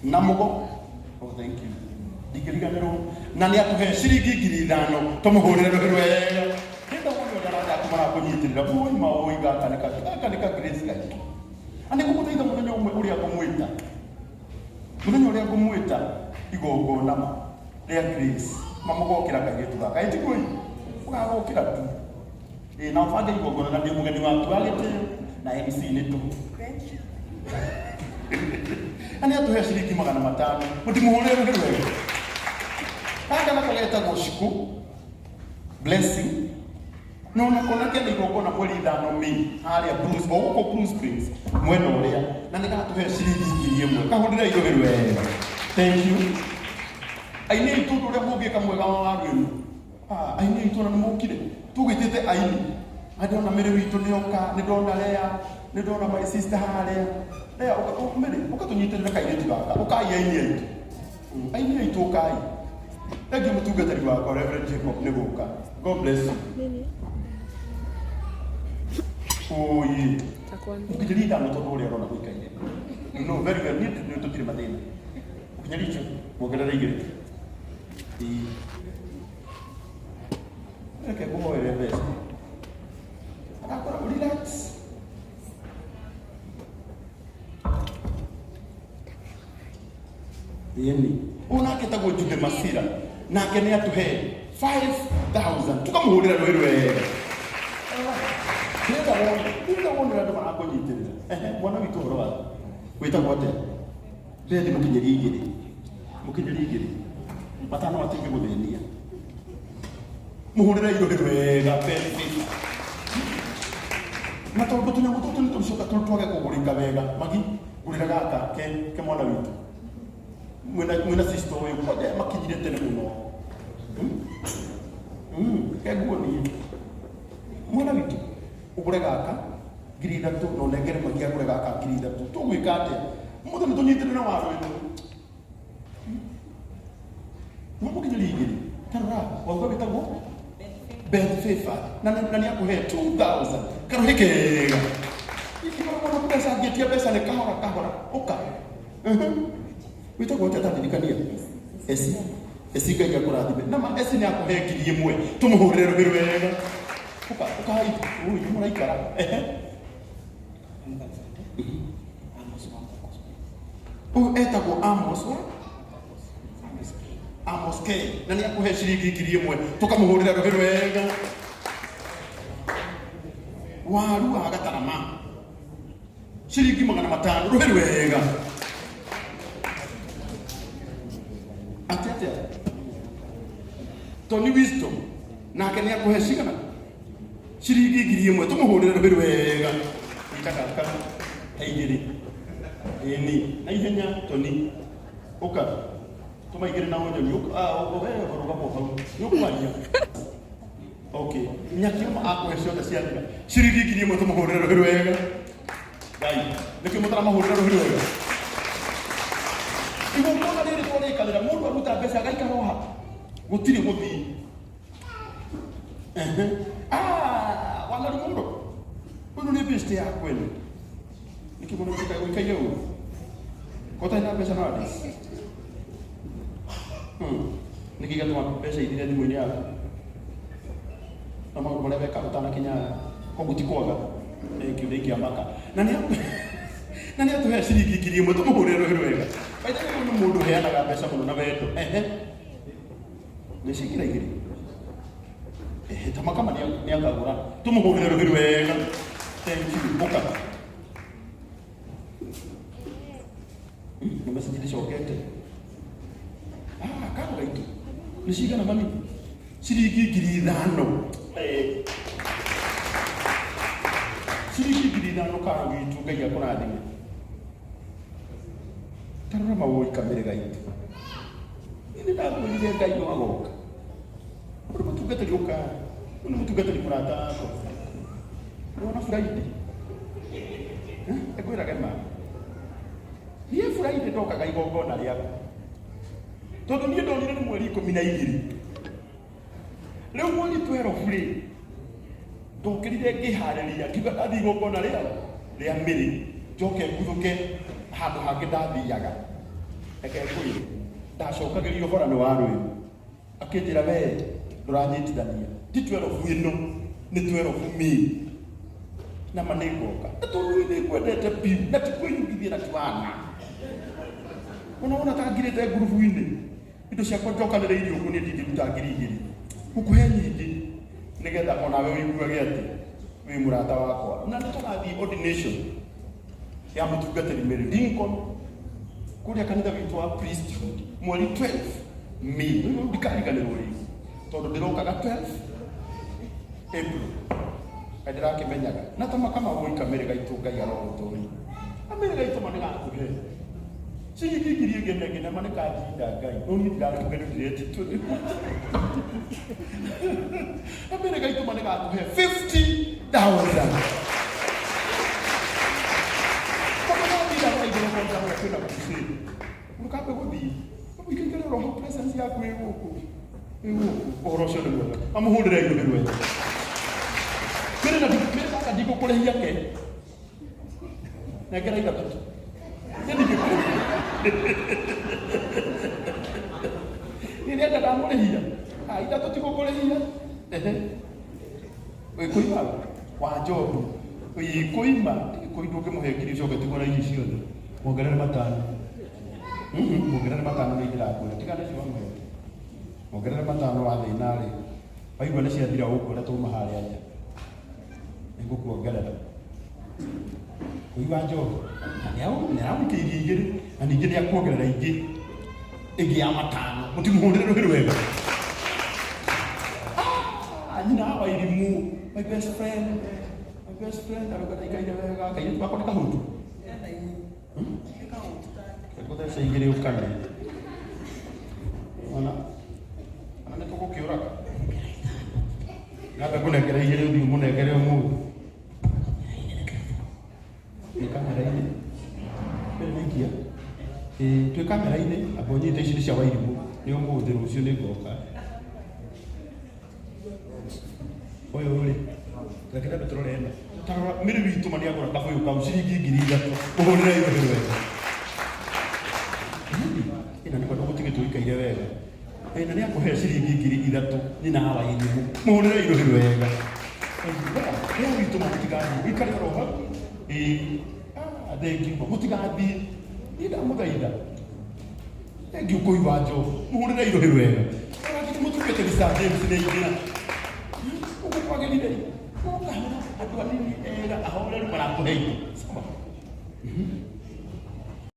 Na mũgo. Oh, thank you. Ndingĩriganĩrwo. Na nĩ atũhe ciringi 5,000 tũmũhũrĩre rũhĩ rwega. Ndĩrenda wone ũrĩa arata aku marakũnyitĩrĩra. Ũi maũi gaka nĩ ka gaka nĩ ka Grace gaitũ. Na nĩ ngũmũthaitha mũthenya ũmwe ũrĩa ngũmwĩta. Mũthenya ũrĩa ngũmwĩta igongona ma rĩa Grace. Ma mũgokĩra kairĩtu gaka. Ĩ tiguo ĩ? Mũgagokĩra tu. Ĩ na ũbange igongona na ndĩ mũgeni waku wa gĩtĩo na MC nĩ tu. Na nĩ atũhe ciringi 500. Mũtimũhũrĩre rũhĩ rwega. Gaka nako getagwo Shiku Blessing. Na onako nake nĩ igongona mweri 5 May harĩa Blue, o gũkũ Blue Springs mwena ũrĩa, na nĩ gatũhe ciringi 1,000. Kahũrĩre irũhĩ rwega. Thank you. Aini aitũ ũndũ ũrĩa mũngĩka mwega wa waru ĩno. Ah, aini aitũ ona nĩ mokire. Tũgwĩtĩte aini. Na ndona Mary witũ nĩ oka, nĩ ndona Lea, nĩ ndona my sister harĩa. Lea, ũka, Mary, ũka tũnyitĩrĩre kairĩtu gaka. Ũkai aini aitũ. Aini aitũ ũkai. Thank you mũtungatĩri wakwa Reverend Jacob nĩ gũka. God bless you. Oye. Mũkinyĩria 5 tondũ ũrĩa ũrona gũikaire. You know very well, niĩ nĩ tũtirĩ mathĩna. Mũkinyĩria icio, muongerere 2. Ĩĩ. Reke ngũhoere mbeca. Agakora relax. Ĩni. Ũyũ nake etagwo Jude Masira. Nake nĩ atũhe 5000. Tũkamũhũrĩra rũĩ rwega. Ndĩrenda wone, ndĩrenda wone ũrĩa andũ marakũnyitĩrĩra. Ehe, mwana witũ ũhoro waku. Wĩtagwo atĩa? Bethi mũkinyĩrie 2. Mũkinyĩrie 2. 5 atingĩgũthĩnia. Mũhũrĩre irũhĩ rwega Bethi. Na tondũ tũnyamũ tũtũ nĩ tũcoka twage kũgũrĩka wega, magi ngũrĩra gaka ke ke mwana witũ. Mwĩna mwĩna sister ũyũ kwanja makinyire tene mũno. Ke nguonie. Mwana witũ ũgũre gaka 3,000 na ũnengere magi agũre gaka 3,000. Tũgwĩka atĩa? Mũthĩ nĩ tũnyitĩrĩre watho ĩno. Nĩ mũkinyĩrie 2. Tarora, wauga wĩtagwo Beth Favor. Na na nĩ akũhe 2000. Karũhĩ kega. Ingĩkorwo na mbeca ngĩtia mbeca nĩ kahora kahora. Ũka. Wĩtagwo atĩa tandirikania? Esi. Esi Ngai akũrathime. Na ma Esi nĩ akũhe 1,000. Tũmũhũrĩre rũhĩ rwega. Ũka, ũka hai. Ũyũ nĩ mũraikara. Ehe. Ũyũ etagwo Amos wa Amos K. Na nĩ akũhe ciringi 1,000. Tũkamũhũrĩra rũhĩ rwega. Waru wa gatarama. Ciringi 500 rũhĩ rwega. Atĩ atĩa? Tony Wisdom nake nĩ akũhe cigana? Ciringi 1,000. Tũmũhũrĩre rũhĩ rwega. Nyita gaka ta 2. Ĩni, na ihenya Tony. Ũka. Tũma 2 na ũnyoni. Ũka, we rũgama hau. Nĩ ũkwaria. Okay. Nyakioma akũhe ciothe ciathira. Ciringi 1,000 tũmũhũrĩre rũhĩ rwega. Ngai, nĩkĩo mũtaramahũrĩra rũhĩ rwega. Igongona rĩrĩ twarĩkanĩra, mũndũ aruta mbeca agaikara o ha. Gũtirĩ gũthiĩ. Ehe. Ah, wala mũndũ. Ũyũ nĩ best yakwa ĩno. Nĩkĩ mũndũ ũikaire ũguo? Kota ina mbeca nowadays? Nĩkĩ gĩatũma mbeca ithire thimũ-inĩ yaku? Na maũndũ marĩa weka ũtanakinya koguo ti kwaga. Thank you, ndingĩamaka. Na nĩ na nĩ atũhe ciringi 1,000 tũmũhũrĩre rũhĩ rwega. By the way, ũyũ nĩ mũndũ ũheanaga mbeca mũno na wendo. Ehe. Nĩ ciingĩra 2. Ehe, ta makama nĩ akagũra. Tũmũhũrĩre rũhĩ rwega. Thank you. Ũka. Nĩ message ndĩcokete. Ah, karo gaitũ. Nĩ cigana mami? Ciringi 5,000. Ciringi 5,000 karo gitũ Ngai akũrathime. Tarora mawoi kamere gaitũ. Nĩ ndakwĩrire Ngai no agoka. Ũyũ nĩ mũtungatĩri ũka. Ũyũ nĩ mũtungatĩri mũrata wakwa. Nĩwona Friday? Ngwĩrage ma. Niĩ Friday ndokaga igongona rĩaku. Tondũ niĩ ndonire nĩ mweri 12. Rĩu mweri 12 rĩ, ndokĩrire ngĩharĩria ngiuga ndathiĩ igongona rĩa rĩa Mĩrĩ njoke nguthũke. Handũ hangĩ ndathiaga, reke ngwĩre, ndacokagĩrio ũhoro nĩ wa rwĩmbo, akĩnjĩra, "We ndũranyitithania, ti 12 ĩno, nĩ 12 May na ma nĩ ngoka, na tondũ nĩ ngwendete biũ na ti kwĩyugithia na ti wana ona wona ta ngirĩte ngurubu-inĩ indo ciakwa njokanĩrĩirie ũguo, niĩ ndingĩruta 2000, ngũkũhe nyingĩ nĩgetha onawe ũiguage atĩ wĩ mũrata wakwa." Na nĩ tũgathiĩ ordination ya mũtungatĩri Mary Lincoln kũrĩa kanitha witũ wa priesthood mweri 12 May. Rĩu ndikariganĩrwo rĩngĩ tondũ ndĩrokaga 12 April na ndĩrakĩmenyaga na ta makamagũi kamĩrĩ gaitũ. Ngai arogũtũria kamĩrĩ gaitũ, ma nĩgakũhe ciringi 1000 na ĩngĩ, na ma nĩkanjinda Ngai no niĩ ndirarĩ mũgeni, ndiretitwo kamĩrĩ gaitũ, ma nĩgakũhe 50,000. Kwĩna crusade, ndũkambe gũthiĩ ũikaikare oro hau, presence yaku ĩ gũkũ, ĩ gũkũ. Ũhoro ũcio nĩ mwega, amũhũrĩre indo nĩ rwega. Mĩrĩ na mĩrĩ gaka ndingũkũrĩhia, ke nengera ithatũ tu, niĩ ndingĩkũrĩhia, niĩ nĩenda ndamũrĩhia. Ah, ithatũ tigũkũrĩhia. Ehe, wĩkũima wa njobu, wĩkũima kũi, ndũngĩmũhe 1000 ũcoke tigwo na ici ciothe. Muongerere matano. Muongerere matano, nĩ ndĩrakwĩra, tigana icio wamũhete, muongerere matano. Wa thĩna rĩ, waigua nĩ ciathira, ũkũrĩa tũma harĩa nja, nĩngũkuongerera. Kũigua njobu nĩ aramũikĩirie igĩrĩ na ningĩ nĩ akuongerera ingĩ, ĩngĩ ya matano. Mũtimũhũrĩre rũhĩ rwega. Ah, nyina wa Irimũ, my best friend, my best friend, arauga ndaikaire wega. Kairĩtu gakwa nĩ kahutu. Ngũtheca igĩrĩ ũkane ona ona nĩ tũgũkĩũraga. Ngambe ngũnengere igĩrĩ, ũthiĩ ũmũnengere ũmũthĩ. Nĩ kamera-inĩ mbere nĩikia. Ĩĩ, twĩ kamera-inĩ. Amba ũnyite, ici nĩ cia Wairimũ, nĩ ũmũthĩ, rũciũ nĩ ngoka. Ũyũ rĩ, reke tambe tũrore ĩno. Tarora mĩrĩ witũ, ma nĩagũra kabũyũ kau ciringi 3000. Ũhũrĩre indo wega. Ĩno nĩ kwenda gũtigĩtwo ikaire wega. Ĩna nĩ akũhe ciringi 3000, nyina wa Irimũ. Mũhũrĩre indo wega. Ĩyo witũ, ma mũtigathiĩ, ũikare oro hau. Ĩĩ, ah, thengiũ, ma mũtigathiĩ, niĩ ndamũthaitha. Thengiũ kũi wa njobu, mũhũrĩre indo wega. Ũrakĩte mũtungatĩri Sir James nĩ aingĩra ũguo kwagĩrĩire, ũkahora andũ anini ega ahoreru marakũhe indo. Sawa.